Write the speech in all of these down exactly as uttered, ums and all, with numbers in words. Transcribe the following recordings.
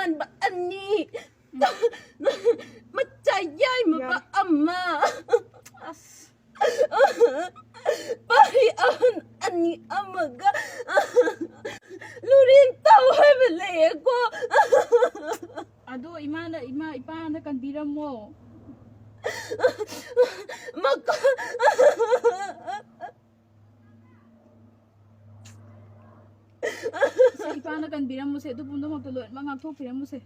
ꯑꯍꯥꯟꯕ ꯑꯅꯤ, ꯃꯆꯥ ꯌꯥꯏꯃꯕ ꯌꯥꯔꯦ꯫ ꯑꯃ, ꯑꯁ꯫ ꯄꯥꯔꯤ ꯑꯍꯟ ꯑꯅꯤ ꯑꯃꯒ ꯂꯨꯔꯦꯟ ꯇꯧ ꯍꯥꯏꯕ ꯂꯩꯌꯦꯀꯣ꯫ ꯑꯗꯣ ꯏꯃꯥꯅ, ꯏꯃꯥ, ꯏꯄꯥꯅ ꯀꯟꯕꯤꯔꯝꯃꯣ꯫ ꯃꯀꯣ-, ꯁꯦ, ꯏꯄꯥꯅ ꯀꯟꯕꯤꯔꯝꯃꯨꯁꯦ, ꯑꯗꯨ ꯄꯨꯝꯅꯃꯛꯇꯣ ꯂꯣꯏꯅꯃꯛ ꯉꯥꯛꯊꯣꯛꯄꯤꯔꯝꯃꯨꯁꯦ꯫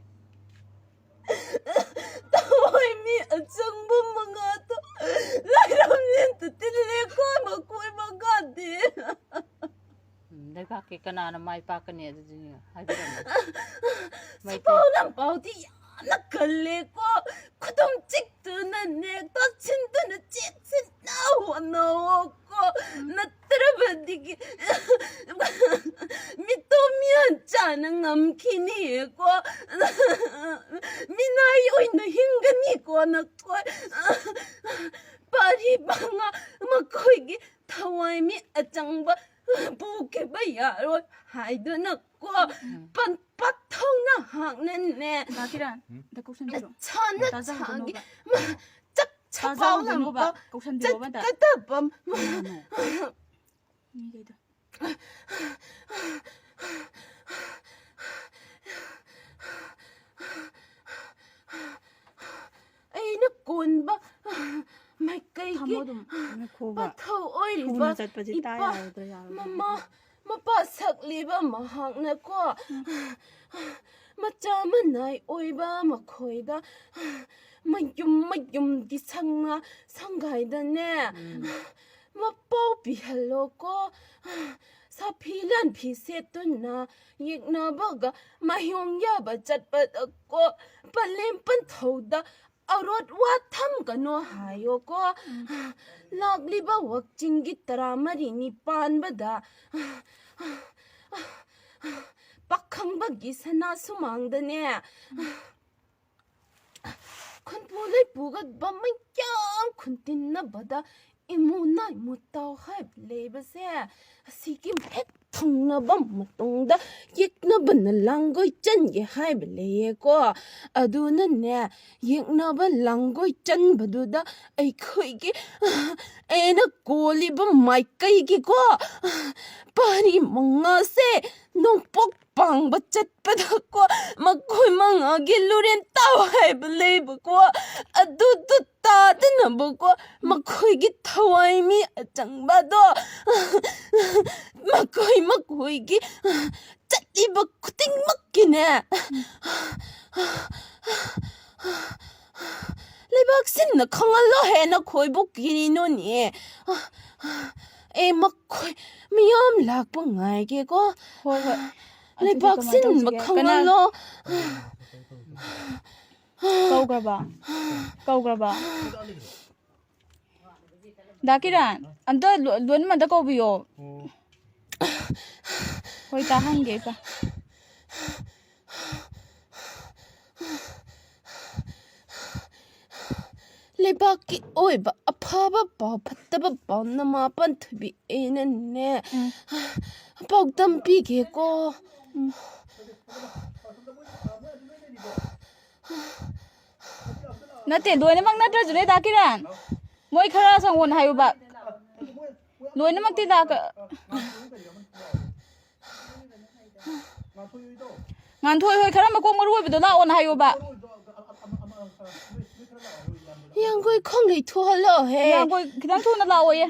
ꯊꯋꯥꯏ ꯃꯤ ꯑꯆꯪꯕ ꯃꯉꯥꯗꯣ ꯂꯥꯏꯔꯝꯂꯦꯟꯇ ꯇꯤꯜꯂꯦꯀꯣ, ꯃꯈꯣꯏ ꯃꯉꯥꯗꯤ꯫ ꯎꯝ, ꯂꯩꯕꯥꯛꯀꯤ ꯀꯅꯥꯅ ꯃꯥꯏ ꯄꯥꯛꯀꯅꯤ ꯑꯗꯨꯗꯤ ꯍꯥꯏꯕꯤꯔꯝꯃꯣ꯫ ꯃꯩꯇꯩ ꯁꯄꯥꯎ ꯂꯝꯄꯥꯎꯗꯤ ꯌꯥꯝꯅ ꯀꯜꯂꯦꯀꯣ, ꯈꯨꯗꯨꯝ ꯆꯤꯛꯇꯨꯅꯅꯦ, ꯇꯥꯁꯤꯟꯗꯨꯅ ꯆꯦꯛꯁꯤꯟꯅ ꯍꯣꯠꯅꯧꯀꯣ꯫ ꯎꯝ꯫ ꯅꯠꯇ꯭ꯔꯕꯗꯤ ꯃꯤꯇꯣꯞ ꯃꯤꯌꯥꯟ ꯆꯥꯅ ꯉꯝꯈꯤꯅꯤꯀꯣ꯫ ꯃꯤꯅꯥꯏ ꯑꯣꯏꯅ ꯍꯤꯡꯒꯅꯤꯀꯣ ꯅꯈꯣꯏ꯫ ꯄꯥꯔꯤ ꯃꯉꯥ ꯃꯈꯣꯏꯒꯤ ꯊꯋꯥꯏ ꯃꯤ ꯑꯆꯪꯕ ꯄꯨꯈꯤꯕ ꯌꯥꯔꯣꯏ ꯍꯥꯏꯗꯨꯅꯀꯣ꯫ ꯎꯝ꯫ ꯄꯟ-, ꯄꯥꯊꯧꯅ ꯍꯥꯛꯅꯅꯦ꯫ ꯗꯥ ꯀꯤꯔꯟ, ꯎꯝ? ꯑꯝꯇ ꯀꯣꯛꯁꯟꯕꯤꯔꯣ꯫ ꯁꯥꯅ ꯇꯥꯖꯍꯧꯗꯅꯕ꯫ ꯁꯥꯒꯤ ꯃ-, ꯆꯥꯛ ꯆꯄꯥꯎ ꯇꯥꯖꯍꯧꯗꯅꯕ, ꯂꯝꯄꯥꯎ ꯀꯣꯛꯁꯟꯕꯤꯔꯣꯕ ꯑꯝꯇ꯫ ꯆꯠꯀꯗꯕ ꯃ-, ꯀꯩꯅꯣ? ꯃꯤꯈꯩꯗꯣ꯫ ꯑꯩꯅ ꯀꯣꯟꯕ ꯃꯥꯏꯀꯩꯒꯤ ꯊꯝꯃꯣ ꯑꯗꯨꯝ꯫ ꯉꯥꯏꯈꯣꯕ꯫ ꯄꯥꯊꯧ ꯑꯣꯏꯔꯤꯕ ꯊꯨꯅ ꯆꯠꯄꯁꯦ ꯇꯥ ꯏꯄꯥ ꯌꯥꯔꯣꯏꯗ꯭ꯔꯥ ꯌꯥꯔꯣꯏꯗ꯭ꯔꯥ ꯃꯃꯥ ꯈꯪꯗꯦ꯫ ꯃꯄꯥ ꯁꯛꯂꯤꯕ ꯃꯍꯥꯛꯅꯀꯣ, ꯎꯝ꯫ ꯃꯆꯥ ꯃꯅꯥꯏ ꯑꯣꯏꯕ ꯃꯈꯣꯏꯗ ꯃꯌꯨꯝ ꯃꯌꯨꯝꯒꯤ ꯁꯪꯅ ꯁꯪꯒꯥꯏꯗꯅꯦ, ꯎꯝ꯫ ꯃꯄꯥꯎ ꯄꯤꯍꯜꯂꯣꯀꯣ꯫ ꯁꯥꯐꯤ ꯂꯥꯟꯐꯤ ꯁꯦꯠꯇꯨꯅ ꯌꯦꯛꯅꯕꯒ ꯃꯥꯌꯣꯡ ꯌꯥꯕ ꯆꯠꯄꯗꯀꯣ, ꯄꯂꯦꯝ ꯄꯟꯊꯧꯗ ꯑꯔꯣꯠ ꯋꯥ ꯊꯝꯒꯅꯣ ꯍꯥꯏꯌꯣꯀꯣ꯫ ꯎꯝ꯫ ꯂꯥꯛꯂꯤꯕ ꯋꯥꯛꯆꯤꯡꯒꯤ ꯇꯔꯥꯃꯔꯤꯅꯤ ꯄꯥꯟꯕꯗ ꯄꯥꯈꯪꯕꯒꯤ ꯁꯅꯥ ꯁꯨꯃꯥꯡꯗꯅꯦ, ꯎꯝ꯫ ꯈꯨꯟꯄꯨ ꯂꯩꯄꯨꯒꯗꯕ ꯃꯌꯥꯝ ꯈꯨꯟꯇꯤꯟꯅꯕꯗ ꯏꯃꯨ ꯅꯥꯏꯃꯨ ꯇꯥꯎ ꯍꯥꯏꯕ ꯂꯩꯕꯁꯦ, ꯑꯁꯤꯒꯤ ꯍꯦꯛ ꯊꯨꯡꯅꯕ ꯃꯇꯨꯡꯗ ꯌꯦꯛꯅꯕꯅ ꯂꯥꯡꯒꯣꯏ ꯆꯟꯒꯦ ꯍꯥꯏꯕ ꯂꯩꯌꯦꯀꯣ꯫ ꯑꯗꯨꯅꯅꯦ, ꯌꯦꯛꯅꯕ ꯂꯥꯡꯒꯣꯏ ꯆꯟꯕꯗꯨꯗ ꯑꯩꯈꯣꯏꯒꯤ, ꯑꯩꯅ ꯀꯣꯜꯂꯤꯕ ꯃꯥꯏꯀꯩꯒꯤꯀꯣ, ꯄꯥꯔꯤ ꯃꯉꯥꯁꯦ ꯅꯣꯡꯄꯣꯛ ꯄꯥꯡꯕ ꯆꯠꯄꯗꯀꯣ, ꯃꯈꯣꯏ ꯃꯉꯥꯒꯤ ꯂꯨꯔꯦꯟ ꯇꯥꯎ ꯍꯥꯏꯕ ꯂꯩꯕꯀꯣ, ꯑꯗꯨꯗꯨ ꯇꯥꯗꯅꯕꯀꯣ, ꯃꯈꯣꯏꯒꯤ ꯊꯋꯥꯏ ꯃꯤ ꯑꯆꯪꯕꯗꯣ, ꯃꯈꯣꯏ ꯃꯈꯣꯏꯒꯤ ꯆꯠꯂꯤꯕ ꯈꯨꯗꯤꯡꯃꯛꯀꯤꯅꯦ, ꯂꯩꯕꯥꯛ ꯁꯤꯟꯅ ꯈꯪꯍꯜꯂꯣ ꯍꯦ, ꯅꯈꯣꯏꯕꯨ ꯀꯔꯤꯅꯣꯅꯦ? ꯑꯦ, ꯃꯈꯣꯏ ꯃꯤꯌꯥꯝ ꯂꯥꯛꯄ ꯉꯥꯏꯒꯦꯀꯣ꯫ ꯍꯣꯏ, ꯍꯣꯏ꯫ ꯑꯗꯨꯗꯤ ꯂꯩꯕꯥꯛ ꯀꯃꯥꯏꯅ ꯁꯤꯟꯕ ꯇꯧꯁꯤꯒꯦ? ꯀꯅꯥ? ꯈꯪꯍꯜꯂꯣ꯫ ꯀꯧꯈ꯭ꯔꯕ? ꯀꯧꯈ꯭ꯔꯕ? ꯗꯥ ꯀꯤꯔꯟ, ꯑꯝꯇ ꯂꯣ-, ꯂꯣꯏꯅꯃꯛ ꯑꯝꯇ ꯀꯧꯕꯤꯌꯣ꯫ ꯍꯣꯏ, ꯇꯥꯍꯟꯒꯦ, ꯏꯄꯥ꯫ ꯂꯩꯕꯥꯛꯀꯤ ꯑꯣꯏꯕ ꯑꯐꯕ ꯄꯥꯎ, ꯐꯠꯇꯕ ꯄꯥꯎ, ꯅꯃꯥ ꯄꯥꯟꯊꯣꯏꯕꯤ ꯑꯩꯅꯅꯦ, ꯎꯝ꯫ ꯄꯥꯎꯗꯝ ꯄꯤꯒꯦꯀꯣ꯫ ꯎꯝ꯫ ꯅꯠꯇꯦ, ꯂꯣꯏꯅꯃꯛ ꯅꯠꯇ꯭ꯔꯁꯨꯅꯦ, ꯗꯥ ꯀꯤꯔꯟ꯫ ꯃꯣꯏ ꯈꯔ ꯁꯪꯒꯣꯟ ꯍꯥꯏꯌꯨꯕ꯫ ꯂꯣꯏꯅꯃꯛꯇꯤ ꯂꯥꯛꯀ-, ꯉꯥꯟꯊꯣꯏ ꯍꯣꯏ ꯈꯔ ꯃꯀꯣꯛ ꯃꯔꯨ ꯑꯣꯏꯕꯗꯣ ꯂꯥꯛꯑꯣꯅ ꯍꯥꯏꯌꯣꯕ꯫ ꯌꯥꯡꯒꯣꯏ ꯈꯣꯡꯂꯩ ꯊꯣꯛꯍꯜꯂꯣꯍꯦ꯫ ꯌꯥꯡꯒꯣꯏ ꯈꯤꯇꯪ ꯊꯨꯅ ꯂꯥꯛꯑꯣꯌꯦ꯫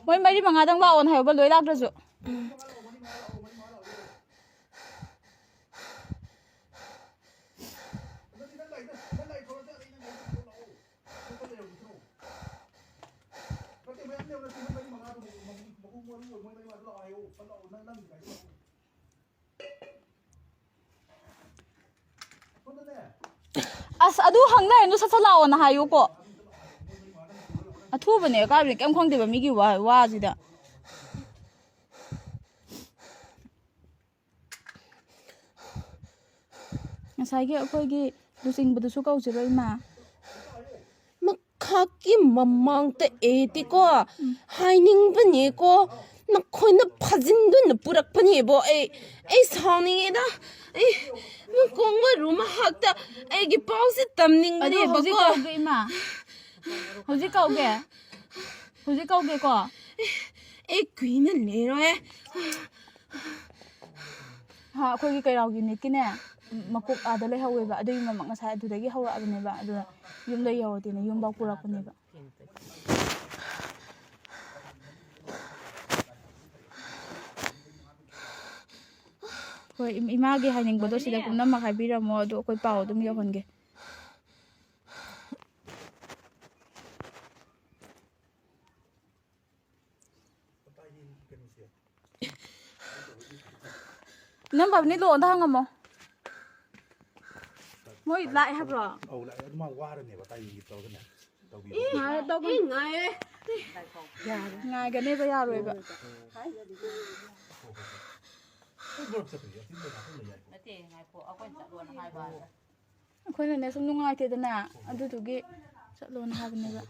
ꯃꯣꯏ ꯃꯔꯤ ꯃꯉꯥꯗꯪ ꯂꯥꯛꯑꯣꯅ ꯍꯥꯏꯌꯣꯕ, ꯂꯣꯏ ꯂꯥꯛꯇ꯭ꯔꯁꯨ꯫ ꯑꯁ, ꯑꯗꯨ ꯍꯪ ꯂꯩꯔꯅꯨ, ꯁꯠ ꯁꯠ ꯂꯥꯛꯑꯣꯅ ꯍꯥꯏꯌꯨꯀꯣ꯫ ꯑꯊꯨꯕꯅꯦ ꯀꯥꯏꯕꯅꯦ, ꯀꯩꯝ ꯈꯪꯗꯦꯕ ꯃꯤꯒꯤ ꯋꯥ-, ꯋꯥꯁꯤꯗ꯫ ꯉꯁꯥꯏꯒꯤ ꯑꯩꯈꯣꯏꯒꯤ ꯂꯨꯆꯤꯡꯕꯗꯨꯁꯨ ꯀꯧꯁꯤꯔꯣ, ꯏꯃꯥ? ꯃꯈꯥ ꯉꯥꯏꯍꯥꯛꯀꯤ ꯃꯃꯥꯡꯗ ꯑꯩꯗꯤꯀꯣ, ꯎꯝ꯫ ꯍꯥꯏꯅꯤꯡꯕꯅꯦꯀꯣ, ꯅꯈꯣꯏꯅ ꯐꯥꯖꯤꯟꯗꯨꯅ ꯄꯨꯔꯛꯄꯅꯦꯕꯣ꯫ ꯑꯩ, ꯑꯩ ꯁꯥꯎꯅꯤꯡꯉꯦꯗ꯫ ꯑꯩ ꯃꯀꯣꯛ ꯃꯔꯨ ꯃꯍꯥꯛꯇ ꯑꯩꯒꯤ ꯄꯥꯎꯁꯦ ꯑꯗꯨ ꯍꯧꯖꯤꯛ ꯇꯝꯅꯤꯡꯕꯅꯦꯕꯀꯣ꯫ ꯀꯧꯒꯦ, ꯏꯃꯥ꯫ ꯍꯧꯖꯤꯛ ꯀꯧꯒꯦ꯫ ꯍꯧꯖꯤꯛ ꯀꯧꯒꯦꯀꯣ꯫ ꯑꯩ ꯀꯨꯏꯅ ꯂꯩꯔꯣꯏ꯫ ꯍꯥ, ꯑꯩꯈꯣꯏꯒꯤ ꯀꯩꯔꯥꯎꯒꯤ ꯅꯤꯠꯀꯤꯅꯦ, ꯃꯀꯣꯛ ꯑꯥꯗ ꯂꯩꯍꯧꯋꯦꯕ꯫ ꯑꯗꯨꯒꯤ ꯃꯃꯥ ꯉꯁꯥꯏ ꯑꯗꯨꯗꯒꯤ ꯍꯧꯔꯛꯑꯕꯅꯦꯕ꯫ ꯑꯗꯨꯗ ꯌꯨꯝꯗ ꯌꯧꯔꯗꯤꯅꯦ, ꯌꯨꯝꯐꯥꯎ ꯄꯨꯔꯛꯄꯅꯦꯕ꯫ ꯍꯣꯏ, ꯏꯝ-, ꯏꯃꯥꯒꯤ ꯍꯥꯏꯅꯤꯡꯕꯗꯣ ꯁꯤꯗ ꯄꯨꯝꯅꯃꯛ ꯍꯥꯏꯕꯤꯔꯝꯃꯣ, ꯑꯗꯨ ꯑꯩꯈꯣꯏ ꯄꯥꯎ ꯑꯗꯨꯝ ꯌꯧꯍꯟꯒꯦ꯫ ꯅꯝꯕꯔꯅꯤ ꯂꯣꯟꯗ ꯍꯪꯉꯝꯃꯣ꯫ ꯃꯣꯏ ꯂꯥꯛꯑꯦ ꯍꯥꯏꯕ꯭ꯔꯣ? ꯑꯧ, ꯂꯥꯛꯑꯦ꯫ ꯑꯗꯨ ꯃꯥ ꯋꯥꯔꯅꯦꯕ, ꯇꯥꯏꯃꯤꯡꯒꯤ ꯇꯧꯔꯒꯅꯦ꯫ ꯇꯧꯕꯤꯌꯨ꯫ ꯉꯥꯏ-, ꯇꯧꯕꯤ-, ꯑꯩ ꯉꯥꯏꯔꯦ꯫ ꯉꯥꯏꯒꯅꯦꯕ, ꯌꯥꯔꯣꯏꯕ꯫ ꯅꯠꯇꯦ, ꯉꯥꯏꯈꯣ, ꯑꯩꯈꯣꯏꯅ ꯆꯠꯂꯣꯅ ꯍꯥꯏꯕ꯫ ꯑꯩꯈꯣꯏꯅꯅꯦ ꯁꯨꯝ ꯅꯨꯡꯉꯥꯏꯇꯦꯗꯅ, ꯑꯗꯨꯗꯨꯒꯤ ꯆꯠꯂꯣꯅ ꯍꯥꯏꯕꯅꯦꯕ꯫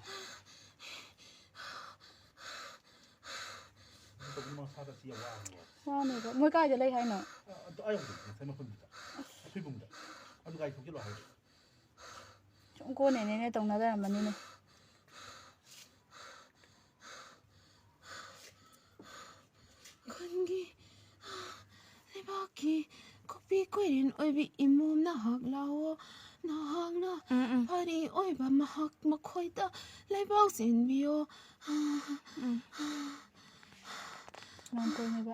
ꯋꯥꯅꯦꯕ꯫ ꯃꯣꯏ ꯀꯥꯏꯗ ꯂꯩ ꯍꯥꯏꯅꯣ? ꯑꯗꯨ ꯑꯥ ꯌꯧꯗ꯭ꯔꯤ, ꯉꯁꯥꯏ ꯃꯐꯝꯗꯨꯗ꯫ ꯑꯁꯣꯏꯕꯨꯡꯗ꯫ ꯑꯗꯨ ꯒꯥꯔꯤ ꯊꯧꯖꯤꯜꯂꯣ ꯍꯥꯏꯕ꯫ ꯁꯨꯝ ꯀꯣꯟꯅꯦꯅꯦꯅꯦ ꯇꯧꯅ ꯂꯩꯔꯝꯃꯅꯤꯅꯦ꯫ ꯈꯨꯟꯒꯤ ꯂꯩꯕꯥꯛꯀꯤ ꯀꯣꯄꯤ ꯀꯣꯏꯔꯦꯟ ꯑꯣꯏꯕꯤ ꯏꯃꯣꯝ ꯅꯍꯥꯛ ꯂꯥꯛꯑꯣ, ꯅꯍꯥꯛꯅ ꯎꯝ, ꯎꯝ꯫ ꯐꯔꯤ ꯑꯣꯏꯕ ꯃꯍꯥꯛ ꯃꯈꯣꯏꯗ ꯂꯩꯕꯥꯛ ꯆꯦꯟꯕꯤꯌꯣ꯫ ꯎꯝ꯫ ꯁꯨꯃꯥꯏꯅ ꯀꯣꯏꯅꯦꯕ꯫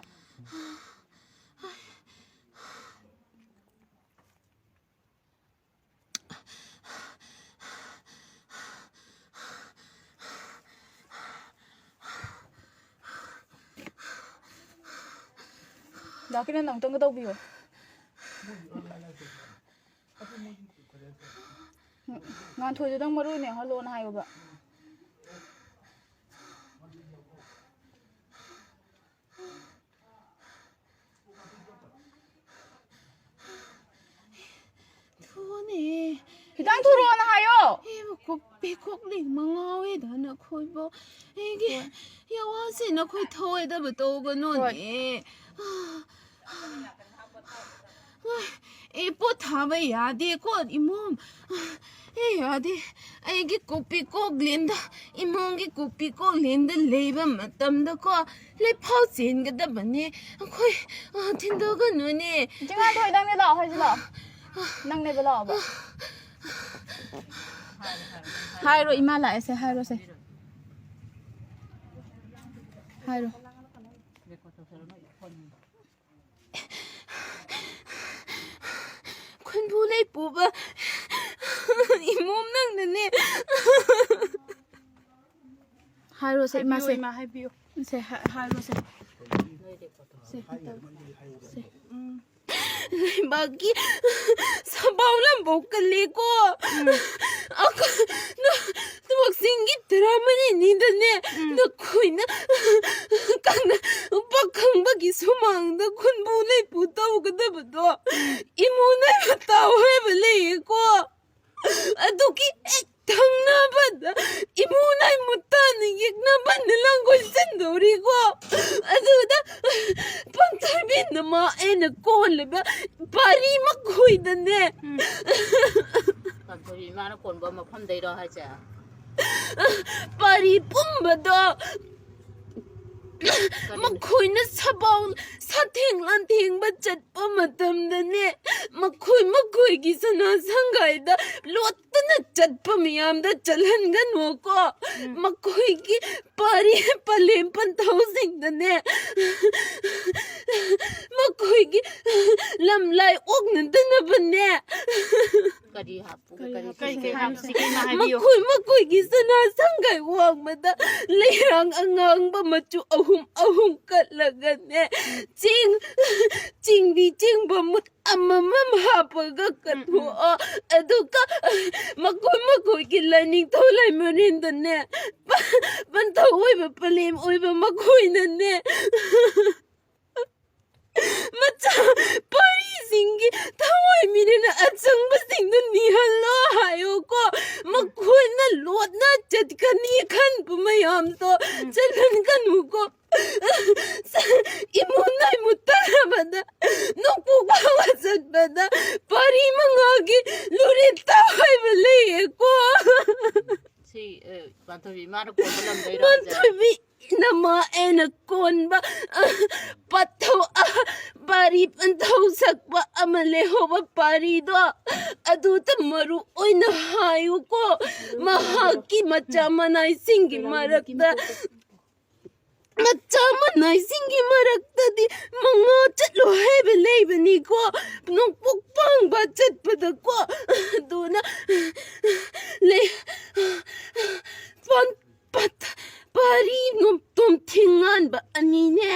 ꯗꯥ ꯀꯤꯔꯟ, ꯑꯃꯨꯛꯇꯪꯒ ꯇꯧꯕꯤꯌꯣ꯫ ꯉꯥꯟꯊꯣꯏꯗꯨꯗꯪ ꯃꯔꯨ ꯑꯣꯏꯅ ꯌꯥꯎꯍꯜꯂꯣꯅ ꯍꯥꯏꯌꯣꯕ꯫ ꯊꯨꯅꯦ꯫ ꯈꯤꯇꯪ ꯊꯨꯔꯣꯅ ꯍꯥꯏꯌꯣ꯫ ꯏꯕꯨ ꯀꯨꯞ-, ꯄꯦꯀꯣꯛ ꯂꯦꯡꯕ ꯉꯥꯎꯋꯦꯗ ꯅꯈꯣꯏꯕꯣ꯫ ꯑꯩꯒꯤ ꯍꯣꯏ꯫ ꯌꯥꯋꯥꯁꯦ ꯅꯈꯣꯏ ꯊꯧꯑꯣꯏꯗꯕ ꯇꯧꯒꯅꯣꯅꯦ꯫ ꯍꯣꯏ꯫ ꯑꯦ, ꯄꯣꯠ ꯊꯥꯕ ꯌꯥꯗꯦꯀꯣ, ꯏꯃꯣꯝ꯫ ꯑꯦ, ꯌꯥꯗꯦ꯫ ꯑꯩꯒꯤ ꯀꯣꯛꯄꯤ ꯀꯣꯛꯂꯦꯟꯗ, ꯏꯃꯣꯝꯒꯤ ꯀꯣꯛꯄꯤ ꯀꯣꯛꯂꯦꯟꯗ ꯂꯩꯕ ꯃꯇꯝꯗꯀꯣ, ꯂꯩꯐꯥꯎ ꯆꯦꯟꯒꯗꯕꯅꯦ꯫ ꯑꯩꯈꯣꯏ, ꯑ, ꯊꯤꯟꯗꯣꯛꯀꯅꯨꯅꯦ꯫ ꯆꯤꯡꯉꯥꯟꯊꯣꯏ, ꯅꯪꯅꯦ ꯂꯥꯛꯑꯣ ꯍꯥꯏꯁꯤ ꯂꯥꯛꯑꯣ꯫ ꯅꯪꯅꯦꯕ ꯂꯥꯛꯑꯣꯕ꯫ ꯍꯥꯏꯔꯣ, ꯏꯃꯥ ꯂꯥꯛꯑꯦꯁꯦ, ꯍꯥꯏꯔꯣꯁꯦ꯫ ꯍꯥꯏꯔꯣ꯫ ꯈꯨꯟꯕꯨ ꯂꯩꯄꯨꯕ ꯏꯃꯣꯝ ꯅꯪꯅꯅꯦ꯫ ꯍꯥꯏꯔꯣꯁꯦ, ꯍꯥꯏꯕꯤꯌꯨ, ꯏꯃꯥꯁꯦ꯫ ꯏꯃꯥ, ꯍꯥꯏꯕꯤꯌꯨ꯫ ꯁꯦ, ꯍꯥ-, ꯍꯥꯏꯔꯣꯁꯦ꯫ ꯁꯦ, ꯁꯦ꯫ ꯎꯝ꯫ ꯂꯩꯕꯥꯛꯀꯤ ꯁꯕꯥꯎ ꯂꯝꯕꯧ ꯀꯜꯂꯦꯀꯣ꯫ ꯎꯝ꯫ ꯑꯈ-, ꯅ-, ꯀꯛꯆꯤꯡꯒꯤ ꯇꯔꯥꯃꯔꯤꯅꯤꯗꯅꯦ, ꯎꯝ꯫ ꯅꯈꯣꯏꯅ ꯀꯪꯅ ꯄꯥꯈꯪꯕꯒꯤ ꯁꯨꯃꯥꯡꯗ ꯈꯨꯟꯕꯨ ꯂꯩꯄꯨ ꯇꯧꯒꯗꯕꯗꯣ, ꯎꯝ꯫ ꯏꯃꯨ ꯅꯣꯏ ꯃꯇꯥꯎ ꯍꯥꯏꯕ ꯂꯩꯌꯦꯀꯣ꯫ ꯑꯗꯨꯒꯤ ꯍꯦꯛ ꯊꯪꯅꯕꯗ ꯏꯃꯨ ꯅꯣꯏ ꯃꯨꯇꯥꯅ ꯌꯦꯛꯅꯕꯅ ꯂꯥꯡꯒꯣꯏ ꯆꯟꯗꯧꯔꯤꯀꯣ꯫ ꯑꯗꯨꯗ ꯄꯥꯟꯊꯣꯏꯕꯤ ꯅꯃꯥ ꯑꯩꯅ ꯀꯣꯜꯂꯤꯕ ꯄꯥꯔꯤ ꯃꯈꯣꯏꯗꯅꯦ꯫ ꯎꯝ꯫ ꯄꯥꯟꯊꯣꯏꯕꯤ ꯏꯃꯥꯅ ꯀꯣꯟꯕ ꯃꯐꯝꯗꯩꯔꯣ ꯍꯥꯏꯁꯦ? ꯄꯥꯔꯤ ꯄꯨꯝꯕꯗꯣ ꯀꯔꯤ? ꯃꯈꯣꯏꯅ ꯁꯕꯥꯎ ꯁꯥꯊꯦꯡ ꯂꯥꯟꯊꯦꯡꯕ ꯆꯠꯄ ꯃꯇꯝꯗꯅꯦ, ꯃꯈꯣꯏ ꯃꯈꯣꯏꯒꯤ ꯁꯅꯥ ꯁꯪꯒꯥꯏꯗ ꯂꯣꯠꯇꯅ ꯆꯠꯄ ꯃꯤꯌꯥꯝꯗ ꯆꯠꯍꯟꯒꯅꯨꯀꯣ꯫ ꯎꯝ꯫ ꯃꯈꯣꯏꯒꯤ ꯄꯥꯔꯤ ꯄꯂꯦꯝ ꯄꯟꯊꯧꯁꯤꯡꯗꯅꯦ, ꯃꯈꯣꯏꯒꯤ ꯂꯝꯂꯥꯏ ꯑꯣꯛꯅꯗꯅꯕꯅꯦ꯫ ꯀꯔꯤ ꯍꯥꯞꯄꯨꯒꯦ? ꯀꯔꯤ ꯀꯔꯤ ꯍꯥꯞꯄꯨꯒꯦ? ꯀꯩ ꯀꯩ ꯍꯥꯞꯁꯤꯒꯦ? ꯏꯃꯥ, ꯍꯥꯏꯕꯤꯌꯨ꯫ ꯃꯈꯣꯏ ꯃꯈꯣꯏꯒꯤ ꯁꯅꯥ ꯁꯪꯒꯥꯏ ꯋꯥꯡꯃꯗ ꯂꯩꯔꯥꯡ ꯑꯉꯥꯡꯕ ꯃꯆꯨ ꯑꯍꯨꯝ ꯑꯍꯨꯝ ꯀꯠꯂꯒꯅꯦ, ꯆꯦꯡ, ꯆꯦꯡꯕꯤ ꯆꯦꯡꯕ ꯃꯨꯠ ꯑꯃꯃꯝ ꯍꯥꯞꯄꯒ ꯀꯠꯊꯣꯛꯑꯣ꯫ ꯑꯗꯨꯒ ꯃꯈꯣꯏ ꯃꯈꯣꯏꯒꯤ ꯂꯥꯏꯅꯤꯡꯊꯧ ꯂꯥꯏꯃꯔꯦꯟꯗꯅꯦ, ꯄꯟꯊꯧ ꯑꯣꯏꯕ ꯄꯂꯦꯝ ꯑꯣꯏꯕ ꯃꯈꯣꯏꯅꯅꯦ, ꯃꯆꯥ ꯄꯥꯔꯤꯁꯤꯡꯒꯤ ꯊꯋꯥꯏ ꯃꯤꯔꯦꯟ ꯑꯆꯪꯕꯁꯤꯡꯗꯨ ꯅꯤꯍꯜꯂꯣ ꯍꯥꯏꯌꯣꯀꯣ꯫ ꯃꯈꯣꯏꯅ ꯂꯣꯠꯅ ꯆꯠꯀꯅꯤ ꯈꯟꯕ ꯃꯌꯥꯝꯗꯣ ꯎꯝ꯫ ꯆꯠꯍꯟꯒꯅꯨꯀꯣ꯫ ꯏꯃꯨꯡ ꯅꯣꯏ ꯃꯨꯠꯇꯅꯕꯗ ꯅꯣꯡꯄꯣꯛ ꯐꯥꯎꯕ ꯆꯠꯄꯗ ꯄꯥꯔꯤ ꯃꯉꯥꯒꯤ ꯂꯨꯔꯦꯟ ꯇꯥꯎ ꯍꯥꯏꯕ ꯂꯩꯌꯦꯀꯣ꯫ ꯁꯤ, ꯑ, ꯄꯥꯟꯊꯣꯏꯕꯤ, ꯃꯥꯅ ꯀꯣꯟꯕ ꯂꯝꯗꯩꯔꯣ ꯍꯥꯏꯁꯦ? ꯄꯥꯟꯊꯣꯏꯕꯤ, ꯅꯃꯥ ꯑꯩꯅ ꯀꯣꯟꯕ, ꯑ, ꯄꯥꯊꯧ, ꯑ, ꯄꯥꯔꯤ ꯄꯟꯊꯧ ꯁꯛꯄ ꯑꯃ ꯂꯩꯍꯧꯕ ꯄꯥꯔꯤꯗꯣ, ꯑꯗꯨꯗ ꯃꯔꯨ ꯑꯣꯏꯅ ꯍꯥꯏꯌꯨꯀꯣ꯫ ꯃꯍꯥꯛꯀꯤ ꯃꯆꯥ ꯃꯅꯥꯏꯁꯤꯡꯒꯤ ꯃꯔꯛꯇ, ꯃꯆꯥ ꯃꯅꯥꯏꯁꯤꯡꯒꯤ ꯃꯔꯛꯇꯗꯤ ꯃꯉꯥ ꯆꯠꯂꯣ ꯍꯥꯏꯕ ꯂꯩꯕꯅꯤꯀꯣ꯫ ꯅꯣꯡꯄꯣꯛ ꯄꯥꯡꯕ ꯆꯠꯄꯗꯀꯣ꯫ ꯑꯗꯨꯅ ꯂꯩ-, ꯄꯥꯟ-, ꯄꯥꯠ-, ꯄꯥꯔꯤ ꯅꯣꯝ-, ꯇꯣꯝꯊꯤꯡ ꯉꯥꯟꯕ ꯑꯅꯤꯅꯦ,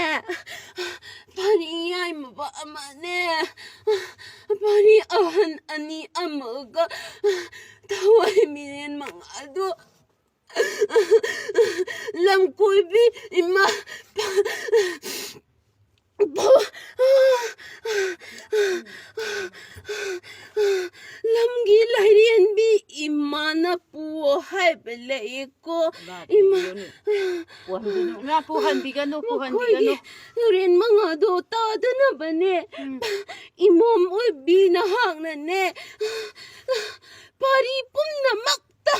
ꯄꯥꯔꯤ ꯌꯥꯏꯃꯕ ꯑꯃꯅꯦ, ꯄꯥꯔꯤ ꯑꯍꯟ ꯑꯅꯤ ꯑꯃꯒ ꯊꯋꯥꯏ ꯃꯤꯔꯦꯟ ꯃꯉꯥꯗꯣ, ꯂꯝꯀꯣꯏꯕꯤ ꯏꯃꯥ, ꯄ-, ꯄ-, ꯂꯝꯒꯤ ꯂꯥꯏꯔꯦꯟꯕꯤ ꯏꯃꯥꯅ ꯄꯨꯑꯣ ꯍꯥꯏꯕ ꯂꯩꯌꯦꯀꯣ꯫ ꯏꯃꯥ꯫ ꯄꯨꯍꯟꯕꯤꯒꯅꯨ꯫ ꯄꯨꯍꯟꯕꯤꯒꯅꯨ꯫ ꯏꯃꯥ, ꯄꯨꯍꯟꯕꯤꯒꯅꯨ, ꯄꯨꯍꯟꯕꯤꯒꯅꯨ꯫ ꯃꯈꯣꯏꯒꯤ ꯂꯨꯔꯦꯟ ꯃꯉꯥꯗꯣ ꯇꯥꯗꯅꯕꯅꯦ꯫ ꯎꯝ꯫ ꯏꯃꯣꯝ ꯑꯣꯏꯕꯤ ꯅꯍꯥꯛꯅꯅꯦ, ꯄꯥꯔꯤ ꯄꯨꯝꯅꯃꯛꯇ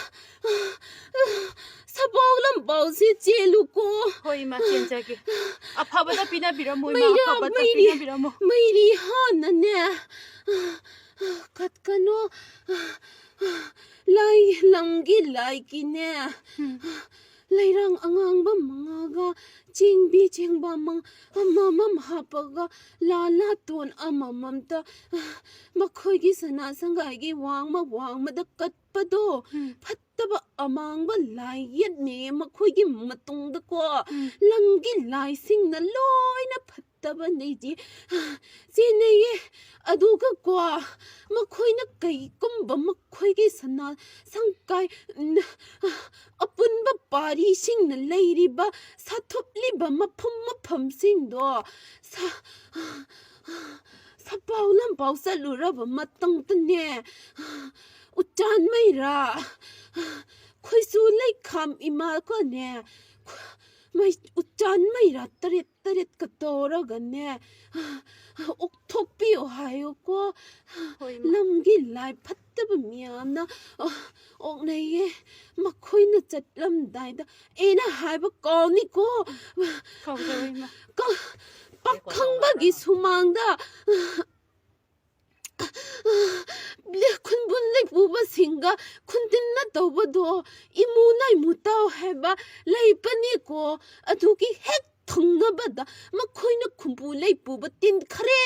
ꯁꯄꯥꯎ ꯂꯝꯄꯥꯎꯁꯤ ꯆꯦꯜꯂꯨꯀꯣ꯫ ꯍꯣꯏ, ꯏꯃꯥ, ꯆꯦꯟꯖꯒꯦ꯫ ꯑꯐꯕꯗ ꯄꯤꯅꯕꯤꯔꯝꯃꯣ, ꯏꯃꯥ, ꯃꯩꯔꯥ, ꯑꯐꯕꯗ ꯃꯩꯔꯤ-, ꯄꯤꯅꯕꯤꯔꯝꯃꯣ꯫ ꯃꯩꯔꯤ ꯍꯥꯟꯅꯅꯦ ꯀꯠꯀꯅꯣ꯫ ꯂꯥꯏ, ꯂꯝꯒꯤ ꯂꯥꯏꯒꯤꯅꯦ꯫ ꯎꯝ꯫ ꯂꯩꯔꯥꯡ ꯑꯉꯥꯡꯕ ꯃꯉꯥꯒ ꯆꯦꯡꯕꯤ ꯆꯦꯡꯕ ꯃꯪ-, ꯑꯃꯃꯝ ꯍꯥꯞꯄꯒ ꯂꯥ ꯂꯥꯇꯣꯟ ꯑꯃꯃꯝꯇ, ꯃꯈꯣꯏꯒꯤ ꯁꯅꯥ ꯁꯪꯒꯥꯏꯒꯤ ꯋꯥꯡꯃ ꯋꯥꯡꯃꯗ ꯀꯠꯄꯗꯣ ꯎꯝ꯫ ꯐꯠꯇꯕ ꯑꯃꯥꯡꯕ ꯂꯥꯏ ꯌꯦꯠꯅꯦ ꯃꯈꯣꯏꯒꯤ ꯃꯇꯨꯡꯗꯀꯣ꯫ ꯎꯝ꯫ ꯂꯝꯒꯤ ꯂꯥꯏꯁꯤꯡꯅ ꯂꯣꯏꯅ ꯐꯠꯇꯕꯅꯦꯗꯤ ꯆꯦꯟꯅꯩꯌꯦ꯫ ꯑꯗꯨꯒꯀꯣ, ꯃꯈꯣꯏꯅ ꯀꯩꯒꯨꯝꯕ ꯃꯈꯣꯏꯒꯤ ꯁꯅꯥ ꯁꯪꯀꯥꯏ, ꯎꯝ, ꯑꯄꯨꯟꯕ ꯄꯥꯔꯤꯁꯤꯡꯅ ꯂꯩꯔꯤꯕ, ꯁꯥꯊꯨꯞꯂꯤꯕ ꯃꯐꯝ ꯃꯐꯝꯁꯤꯡꯗꯣ ꯁ-, ꯁꯄꯥꯎ ꯂꯝꯄꯥꯎ ꯆꯠꯂꯨꯔꯕ ꯃꯇꯨꯡꯗꯅꯦ, ꯎꯆꯥꯟ ꯃꯩꯔꯥ, ꯈꯣꯏꯁꯨ ꯂꯩꯈꯥꯝ ꯏꯃꯥ ꯀꯣꯅꯦ, ꯃꯩ, ꯎꯆꯥꯟ ꯃꯩꯔꯥ ꯇꯔꯦꯠ ꯇꯔꯦꯠꯀ ꯇꯧꯔꯒꯅꯦ, ꯑꯣꯛꯊꯣꯛꯄꯤꯌꯣ ꯍꯥꯏꯌꯨꯀꯣ꯫ ꯍꯣꯏ, ꯏꯃꯥ꯫ ꯂꯝꯒꯤ ꯂꯥꯏ ꯐꯠꯇꯕ ꯃꯌꯥꯝꯅ, ꯑ, ꯑꯣꯛꯅꯩꯌꯦ꯫ ꯃꯈꯣꯏꯅ ꯆꯠꯂꯝꯗꯥꯏꯗ ꯑꯩꯅ ꯍꯥꯏꯕ ꯀꯥꯎꯅꯤꯀꯣ꯫ ꯀꯥꯎꯖꯔꯣꯏ, ꯏꯃꯥ꯫ ꯀ-, ꯄꯥꯈꯪꯕꯒꯤ ꯁꯨꯃꯥꯡꯗ ꯈꯨꯟꯕꯨꯟ ꯂꯩꯄꯨꯕꯁꯤꯡꯒ ꯈꯨꯟꯇꯤꯟꯅ ꯇꯧꯕꯗꯣ ꯏꯃꯨ ꯅꯥꯏꯃꯨ ꯇꯧ ꯍꯥꯏꯕ ꯂꯩꯕꯅꯤꯀꯣ꯫ ꯑꯗꯨꯒꯤ ꯍꯦꯛ ꯊꯨꯡꯅꯕꯗ ꯃꯈꯣꯏꯅ ꯈꯨꯟꯕꯨ ꯂꯩꯄꯨꯕ ꯇꯤꯟꯈꯔꯦ꯫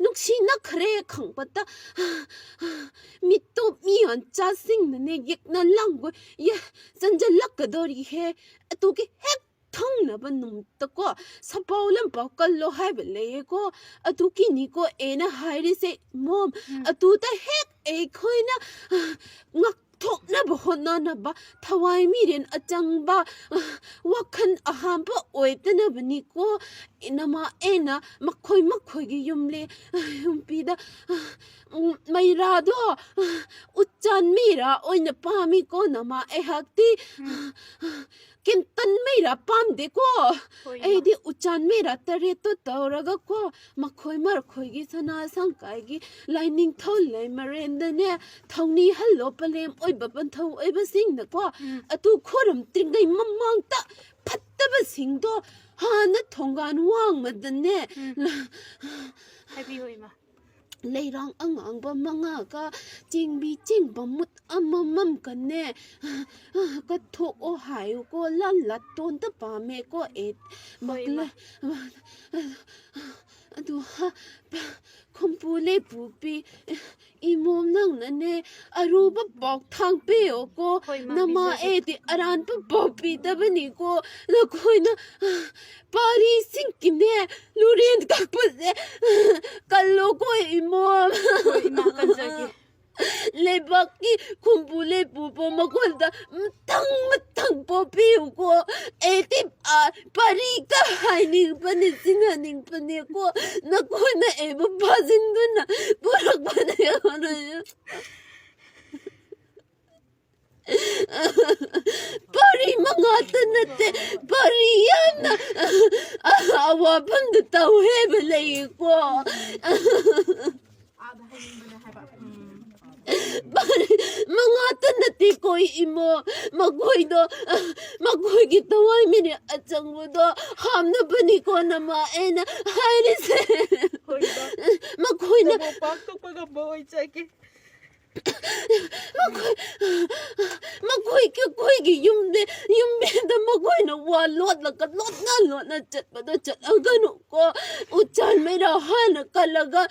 ꯅꯨꯡꯁꯤꯅꯈꯔꯦ ꯈꯪꯕꯗ ꯃꯤꯇꯣꯞ ꯃꯤꯌꯥꯟꯆꯥꯁꯤꯡꯅꯅꯦ ꯌꯦꯛꯅ ꯂꯥꯡꯒꯣꯏ ꯌꯦ-, ꯆꯟꯖꯜꯂꯛꯀꯗꯣꯔꯤꯍꯦ꯫ ꯑꯗꯨꯒꯤ ꯍꯦꯛ ꯊꯨꯡꯅꯕ ꯅꯨꯃꯤꯠꯇꯀꯣ ꯁꯥꯄꯥꯎ ꯂꯝꯄꯥꯎ ꯀꯜꯂꯣ ꯍꯥꯏꯕ ꯂꯩꯌꯦꯀꯣ꯫ ꯑꯗꯨꯒꯤꯅꯤꯀꯣ ꯑꯩꯅ ꯍꯥꯏꯔꯤꯁꯦ, ꯃꯣꯝ꯫ ꯎꯝ꯫ ꯑꯗꯨꯗ ꯍꯦꯛ ꯑꯩꯈꯣꯏꯅ, ꯑ, ꯉꯥꯛꯊꯣꯛꯅꯕ ꯍꯣꯠꯅꯅꯕ ꯊꯋꯥꯏ ꯃꯤꯔꯦꯟ ꯑꯆꯪꯕ, ꯑ, ꯋꯥꯈꯜ ꯑꯍꯥꯟꯕ ꯑꯣꯏꯗꯅꯕꯅꯤꯀꯣ꯫ ꯏꯅꯃ ꯑꯩꯅ ꯃꯈꯣꯏ ꯃꯈꯣꯏꯒꯤ ꯌꯨꯝꯂꯦ-, ꯌꯨꯝꯕꯤꯗ, ꯎꯝ, ꯃꯩꯔꯥꯗꯣ, ꯎꯆꯥꯟ ꯃꯩꯔꯥ ꯑꯣꯏꯅ ꯄꯥꯝꯃꯤꯀꯣ ꯅꯃ ꯑꯩꯍꯥꯛꯇꯤ꯫ ꯎꯝ꯫ ꯀꯦꯟꯇꯟ ꯃꯩꯔꯥ ꯄꯥꯝꯗꯦꯀꯣ꯫ ꯍꯣꯏ, ꯏꯃꯥ꯫ ꯑꯩꯗꯤ ꯎꯆꯥꯟ ꯃꯩꯔꯥ ꯇꯔꯦꯠꯇꯣ ꯇꯧꯔꯒꯀꯣ, ꯃꯈꯣꯏ ꯃꯈꯣꯏꯒꯤ ꯁꯅꯥ ꯁꯪꯀꯥꯏꯒꯤ ꯂꯥꯏꯅꯤꯡꯊꯧ ꯂꯩꯃꯔꯦꯟꯗꯅꯦ, ꯊꯧꯅꯤ ꯍꯜꯂꯣ ꯄꯂꯦꯝ ꯑꯣꯏꯕ ꯄꯟꯊꯧ ꯑꯣꯏꯕꯁꯤꯡꯅꯀꯣ, ꯎꯝ꯫ ꯑꯗꯨ ꯈꯣꯏꯔꯝꯗ꯭ꯔꯤꯉꯩ ꯃꯃꯥꯡꯗ ꯐꯠꯇꯕꯁꯤꯡꯗꯣ ꯍꯥꯟꯅ ꯊꯣꯡꯒꯥꯟ ꯋꯥꯡꯃꯗꯅꯦ, ꯎꯝ꯫ ꯍꯥꯏꯕꯤꯌꯨ, ꯏꯃꯥ꯫ ꯂꯩꯔꯥꯡ ꯑꯉꯥꯡꯕ ꯃꯉꯥꯒ ꯆꯦꯡꯕꯤ ꯆꯦꯡꯕ ꯃꯨꯠ ꯑꯃꯃꯝꯒꯅꯦ, ꯀꯠꯊꯣꯛꯑꯣ ꯍꯥꯏꯌꯨꯀꯣ꯫ ꯂꯥꯟ ꯂꯥꯇꯣꯟꯗ ꯄꯥꯝꯃꯦꯀꯣ ꯑꯦ꯫ ꯍꯣꯏ, ꯏꯃꯥ꯫ ꯃꯛꯂ-, ꯑꯗꯨ ꯍ-, ꯈꯨꯝꯄꯨ ꯂꯩꯄꯨꯄꯤ, ꯏꯃꯣꯝ ꯅꯪꯅꯅꯦ ꯑꯔꯨꯕ ꯄꯥꯎ ꯊꯥꯡꯄꯤꯌꯣꯀꯣ꯫ ꯍꯣꯏ, ꯏꯃꯥ, ꯅꯃꯥ ꯄꯤꯖꯒꯦ꯫ ꯑꯦꯗꯤ ꯑꯔꯥꯟꯕ ꯄꯥꯎ ꯄꯤꯗꯕꯅꯤꯀꯣ꯫ ꯅꯈꯣꯏꯅ ꯄꯥꯔꯤꯁꯤꯡꯒꯤꯅꯦ ꯂꯨꯔꯦꯟ ꯀꯛꯄꯁꯦ ꯀꯜꯂꯣꯀꯣ ꯏꯃꯣꯝ꯫ ꯍꯣꯏ, ꯏꯃꯥ, ꯀꯟꯖꯒꯦ꯫ ꯂꯩꯕꯥꯛꯀꯤ ꯈꯨꯝꯕꯨ ꯂꯩꯄꯨꯕ ꯃꯈꯣꯟꯗ ꯃꯊꯪ ꯃꯊꯪ ꯄꯣꯛꯄꯤꯌꯨꯀꯣ꯫ ꯑꯩꯗꯤ, ꯑ, ꯄꯔꯤꯇ ꯍꯥꯏꯅꯤꯡꯕꯅꯤ, ꯆꯤꯡꯍꯟꯅꯤꯡꯕꯅꯤꯀꯣ꯫ ꯅꯈꯣꯏꯅ ꯑꯩꯕꯨ ꯐꯥꯖꯤꯟꯗꯨꯅ ꯄꯨꯔꯛꯄꯅꯤ꯫ ꯄꯥꯔꯤ ꯃꯉꯥꯇ ꯅꯠꯇꯦ, ꯄꯥꯔꯤ ꯌꯥꯝꯅ ꯑꯋꯥꯐꯝꯗ ꯇꯧꯍꯦꯕ ꯂꯩꯀꯣ꯫ ꯄꯥꯔꯤ ꯃꯉꯥꯇ ꯅꯠꯇꯦꯀꯣ ꯏꯃꯣ, ꯃꯈꯣꯏꯗꯣ, ꯃꯈꯣꯏꯒꯤ ꯊꯋꯥꯏ ꯃꯤꯔꯦꯟ ꯑꯆꯪꯕꯗꯣ ꯍꯥꯞꯅꯕꯅꯤꯀꯣ ꯅꯃꯥ ꯑꯩꯅ ꯍꯥꯏꯔꯤꯁꯦ꯫ ꯍꯣꯏ, ꯏꯃꯥ꯫ ꯃꯈꯣꯏꯅ ꯅꯕꯨꯛ ꯄꯥꯛꯊꯣꯛꯄ ꯉꯝꯕ ꯑꯣꯏꯖꯒꯦ꯫ ꯃꯈꯣꯏ, ꯃꯈꯣꯏꯒꯤ, ꯑꯩꯈꯣꯏꯒꯤ ꯌꯨꯝꯗꯤ, ꯌꯨꯝꯕꯤꯗ ꯃꯈꯣꯏꯅ ꯋꯥ ꯂꯣꯠꯂꯒ ꯂꯣꯠꯅ ꯂꯣꯠꯅ ꯆꯠꯄꯗꯣ ꯆꯠꯍꯟꯒꯅꯨꯀꯣ꯫ ꯎꯆꯥꯟ ꯃꯩꯔꯥ ꯍꯥꯟꯅ ꯀꯜꯂꯒ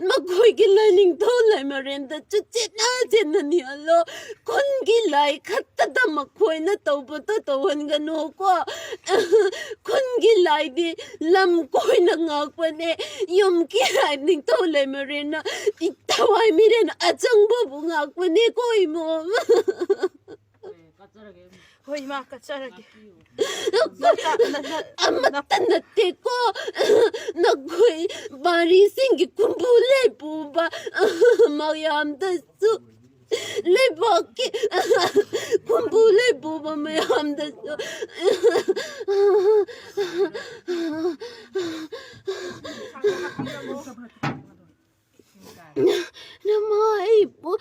ꯃꯈꯣꯏꯒꯤ ꯂꯥꯏꯅꯤꯡꯊꯧ ꯂꯩꯃꯔꯦꯟꯗ ꯆꯦꯠꯅ ꯆꯦꯠꯅ ꯅꯤꯍꯜꯂꯣ꯫ ꯈꯨꯟꯒꯤ ꯂꯥꯏ ꯈꯛꯇꯗ ꯃꯈꯣꯏꯅ ꯇꯧꯕꯗꯣ ꯇꯧꯍꯟꯒꯅꯨꯀꯣ꯫ ꯈꯨꯟꯒꯤ ꯂꯥꯏꯗꯤ ꯂꯝ ꯀꯣꯏꯅ ꯉꯥꯛꯄꯅꯦ꯫ ꯌꯨꯝꯒꯤ ꯂꯥꯏ ꯅꯤꯡꯊꯧ ꯂꯩꯃꯔꯦꯟꯅ ꯊꯋꯥꯏ ꯃꯤꯔꯦꯟ ꯑꯆꯪꯕꯕꯨ ꯉꯥꯛꯄꯅꯦꯀꯣ ꯏꯃꯣꯝ꯫ ꯍꯣꯏ, ꯏꯃꯥ, ꯀꯠꯆꯔꯒꯦ꯫ ꯅꯆꯥ-, ꯅ-, ꯅ-, ꯑꯃꯠꯇ ꯅꯠꯇꯦꯀꯣ, ꯅꯈꯣꯏ ꯄꯥꯔꯤꯁꯤꯡꯒꯤ ꯈꯨꯝꯕꯨ ꯂꯩꯄꯨꯕ ꯃꯌꯥꯝꯗꯁꯨ, ꯂꯩꯕꯥꯛꯀꯤ ꯈꯨꯝꯕꯨ ꯂꯩꯄꯨꯕ ꯃꯌꯥꯝꯗꯁꯨ꯫ ꯅꯃꯥ ꯑꯩꯕꯨ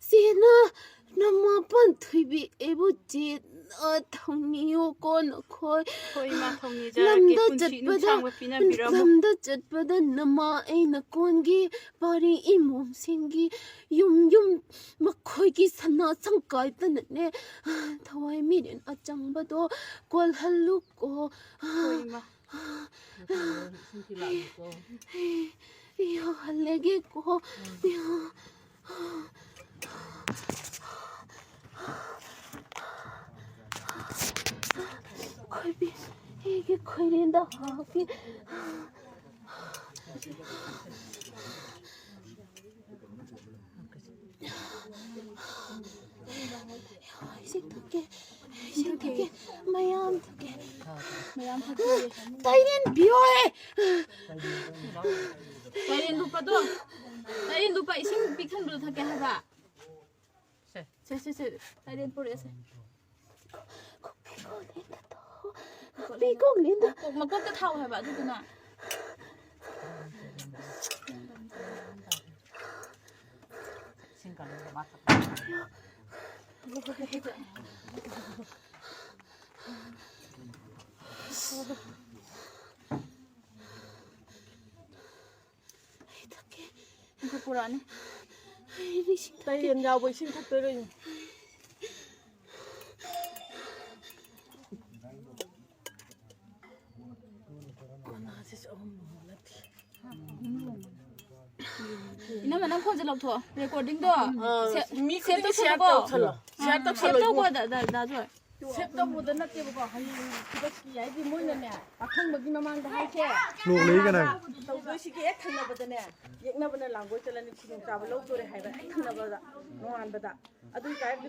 ꯆꯦꯟꯅ, ꯅꯃꯥ ꯄꯥꯟꯊꯣꯏꯕꯤ ꯑꯩꯕꯨ ꯆꯦꯟꯅ ꯊꯧꯅꯤꯌꯨꯀꯣ ꯅꯈꯣꯏ꯫ ꯍꯣꯏ, ꯏꯃꯥ, ꯊꯧꯅꯤꯖꯔꯒꯦ꯫ ꯂꯝꯗ ꯄꯨꯟꯁꯤ ꯆꯠꯄꯗ, ꯅꯨꯡꯁꯥꯡꯕ ꯄꯤꯅꯕꯤꯔꯝꯃꯨ꯫ ꯂꯝꯗ ꯆꯠꯄꯗ ꯅꯃꯥ ꯑꯩꯅ ꯀꯣꯟꯒꯤ ꯄꯥꯔꯤ ꯏꯃꯣꯝꯁꯤꯡꯒꯤ ꯌꯨꯝ ꯌꯨꯝ ꯃꯈꯣꯏꯒꯤ ꯁꯅꯥ ꯁꯪꯀꯥꯏꯗꯅꯅꯦ, ꯊꯋꯥꯏ ꯃꯤꯔꯦꯟ ꯑꯆꯪꯕꯗꯣ ꯀꯣꯜꯍꯜꯂꯨꯀꯣ꯫ ꯍꯣꯏ, ꯏꯃꯥ꯫ ꯏꯁꯤꯡ ꯊꯤꯜꯂꯛꯑꯒꯦꯀꯣ꯫ ꯏꯌꯣ, ꯍꯜꯂꯒꯦꯀꯣ꯫ ꯏꯌꯣ꯫ ꯈꯣꯏꯕꯤ, ꯑꯩꯒꯤ ꯈꯣꯏꯔꯦꯟꯗ ꯍꯥꯞꯀꯦ꯫ ꯏꯁꯤꯡ ꯊꯛꯀꯦ꯫ ꯏꯁꯤꯡ ꯊꯛꯀꯦ꯫ ꯃꯌꯥꯝ ꯊꯛꯀꯦ꯫ ꯃꯌꯥꯝ ꯊꯛꯀꯦ꯫ ꯇꯥꯏꯔꯦꯟ ꯄꯤꯌꯣꯍꯦ꯫ ꯇꯥꯏꯔꯦꯟ ꯂꯨꯄꯥꯗꯣ꯫ ꯑꯩ ꯂꯨꯄꯥ ꯏꯁꯤꯡ ꯄꯤꯛ ꯊꯟꯕꯗꯣ ꯊꯛꯀꯦ ꯍꯥꯏꯕ꯫ ꯁꯦ꯫ ꯁꯦ, ꯁꯦ, ꯁꯦ꯫ ꯇꯔꯦꯠ ꯄꯨꯔꯛꯑꯦ, ꯁꯦ꯫ ꯈꯣꯛꯄꯤ ꯀꯣꯛ ꯂꯦꯟꯗ꯫ ꯀꯣꯛ ꯃꯀꯣꯛꯇ ꯊꯥꯎ ꯍꯥꯏꯕ ꯑꯗꯨꯗꯨꯅ꯫ ꯏꯁꯤꯡ ꯀꯪꯍꯜꯂꯒ ꯃꯥ ꯊꯛꯄ꯫ ꯑꯩ ꯊꯛꯀꯦ꯫ ꯑꯃꯨꯛꯀ ꯄꯨꯔꯛꯑꯅꯤ꯫ ꯑꯩ ꯏꯁꯤꯡ ꯊꯛꯀꯦ꯫ ꯇꯔꯦꯟ ꯌꯥꯎꯕ ꯏꯁꯤꯡ ꯊꯛꯇꯣꯏꯔꯣ? ꯃꯅꯥꯁꯤꯁꯨ ꯑꯍꯨꯝ ꯂꯣꯡꯕ ꯅꯠꯇꯦ꯫ ꯏꯅꯝꯃ, ꯅꯪ ꯐꯣꯟꯁꯦ ꯂꯧꯊꯣꯛꯑꯣ꯫ ꯔꯦꯀꯣꯔꯗꯤꯡꯗꯣ ꯑꯥ, ꯁꯦ-, ꯃꯤ ꯁꯦꯞ ꯈꯨꯗꯤꯡꯒꯤ ꯁꯤꯌꯥꯔ ꯇꯧꯁꯜꯂꯣꯀꯣ꯫ ꯇꯧꯁꯜꯂꯣ꯫ ꯁꯤꯌꯥꯔ ꯁꯦꯞ ꯇꯧꯁꯜꯂꯣ ꯇꯧꯀꯣ, ꯏꯕꯨꯡꯉꯣ꯫ ꯗ-, ꯗ-, ꯗꯥ ꯖꯣꯏ꯫ ꯁꯦꯞ ꯇꯧꯕꯗ ꯅꯠꯇꯦꯕꯀꯣ, ꯍꯌꯦꯡ ꯈꯨꯗꯛꯀꯤ ꯍꯥꯏꯗꯤ ꯃꯣꯏꯅꯅꯦ, ꯑꯈꯪꯕꯒꯤ ꯃꯃꯥꯡꯗ ꯍꯥꯏꯁꯦ꯫ ꯂꯣꯛ ꯂꯩ ꯀꯅꯥ? ꯇꯧꯗꯣꯏꯁꯤꯒꯤ ꯍꯦꯛ ꯊꯪꯅꯕꯗꯅꯦ, ꯌꯦꯛꯅꯕꯅ ꯂꯥꯡꯒꯣꯏ ꯆꯠꯂꯅꯤ, ꯈꯨꯗꯣꯡꯆꯥꯕ ꯂꯧꯗꯣꯔꯦ ꯍꯥꯏꯕ ꯍꯦꯛ ꯊꯪꯅꯕꯗ, ꯅꯣꯡꯉꯥꯟꯕꯗ꯫ ꯑꯗꯨ ꯑꯣꯏꯇꯥꯔꯒꯗꯤ